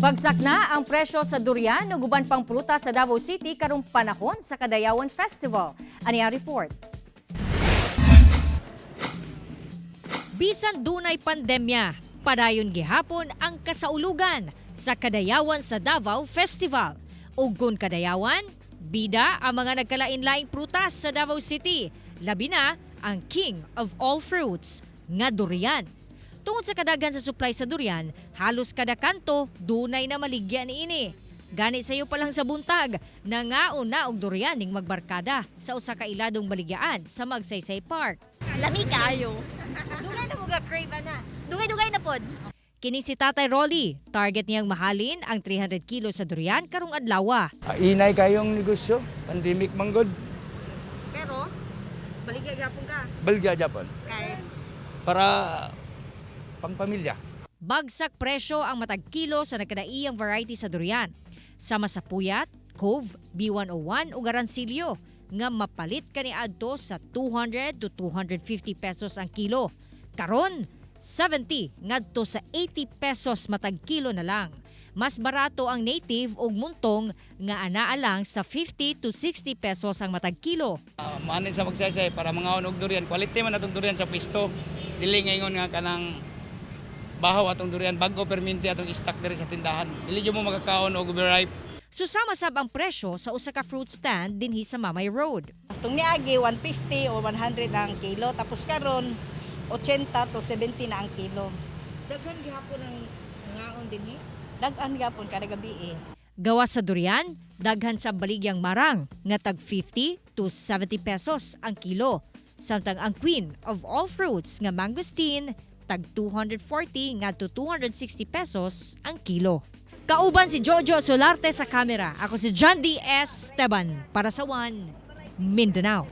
Bagsak na ang presyo sa durian ug uban pang prutas sa Davao City karong panahon sa Kadayawan Festival. Ani ang report. Bisan dunay pandemya, padayon gihapon ang kasaulugan sa Kadayawan sa Davao Festival. Ug kun Kadayawan, bida ang mga nagkalain-laing prutas sa Davao City. Labi na ang king of all fruits, nga durian. Tungod sa kadaghan sa supply sa durian, halos kada kanto dunay na maligya niini. Gani sayo pa lang sa buntag, nangaon na og durian ning magbarkada sa usa ka iladong baligyaan sa Magsaysay Park. Lami kaayo. Dugay na mo ga crave ana. Dugay-dugay na pod. Kini si Tatay Rolly, target niyang mahalin ang 300 kilo sa durian karong adlawa. Ah, inay kayong negosyo, pandemic manggod. Pero baligya gyapon ka Baligya Japan. Kay Para pangpamilya. Bagsak presyo ang matag kilo sa nagkadaiyang variety sa durian. Sama sa Puyat, Cove, B101 ug Arancilio nga mapalit kaniadto sa 200 to 250 pesos ang kilo. Karon, 70 ngadto sa 80 pesos matag kilo na lang. Mas barato ang native ug muntong nga anaa lang sa 50 to 60 pesos ang matag kilo. Maanin sa Magsaysay para mga og durian. Quality man atong durian sa pisto. Dili ngayon nga kanang bahaw atong durian, bago perminti atong stock diri sa tindahan. Dili jud mo makakaon og overripe. Susama sab ang presyo sa usa ka fruit stand dinhi sa Mamay Road. Itong niagi, 150 o 100 na ang kilo. Tapos karon 80 to 70 na ang kilo. Daghan gihapon ang ngaon dinhi. Dag-an gapon kada gabi eh. Gawas sa durian, daghan sa baligyang marang nga tag 50 to 70 pesos ang kilo. Samtang ang queen of all fruits nga mangosteen tag 240 ngadto 260 pesos ang kilo. Kauban si Jojo Solarte sa kamera. Ako si John D. S. Esteban para sa One Mindanao.